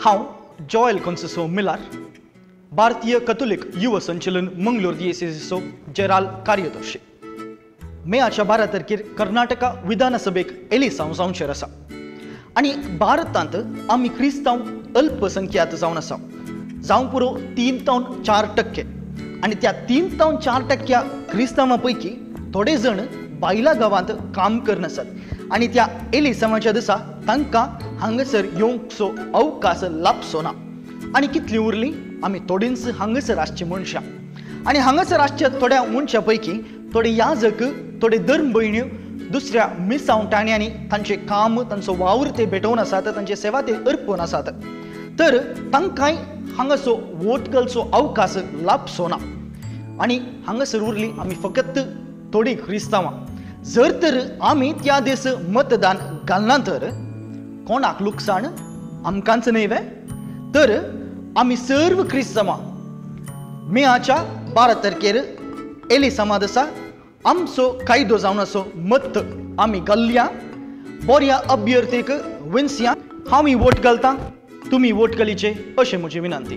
हांव जॉयल कोन्सेसो मिलार, भारतीय कथोलीक युव संचलन मंगलोर दियेसेसीचो जेराल कार्यदर्शी। मेयाच्या 12 तारखेर कर्नाटका विधानसभेक एलिसांव जावचेर आसा आनी भारतांत आमी क्रिस्तांव अल्पसंख्यात जावन आसा, जावं पुरो 3 ते 4% आनी त्या 3 ते 4% क्रिस्तांवां पैकी थोडे जण बायला गांवांत काम करनासात आनी त्या एलिसांवाच्या दिसा तांकां हांगासर येवंकसो अवकाश लाभचो ना। आनी कितली उरली आमी थोडींच हांगासर आसची मनशां आनी हांगासर आसच्या थोड्या मनशां पैकी थोडे याजक, थोडे धर्म भयण्यो दुसऱ्या मिसांव टाण्यांनी तांचें काम, तांचो वावर ते भेटोवन आसात, तांची सेवा ते अर्पून आसात, तर तांकांय हांगासो वोट घालचो अवकाश लाभचो ना। आनी हांगासर उरली आमी फकत थोडी क्रिस्तांवां। जर तर आमी त्या दीस मतदान घालना तर कोणाक लुकसाण? आमकांच न्हय वे? तर आमी सर्व क्रिस्तांवां मेयाच्या 12 तारखेर एलिसांवा दिसा आमचो कायदो जावन असो मत आमी घालया, बऱ्या अभ्यर्थीक विनसया। हांव वोट घालता, तुमी वोट घालीचे अशें म्हजी विनंती।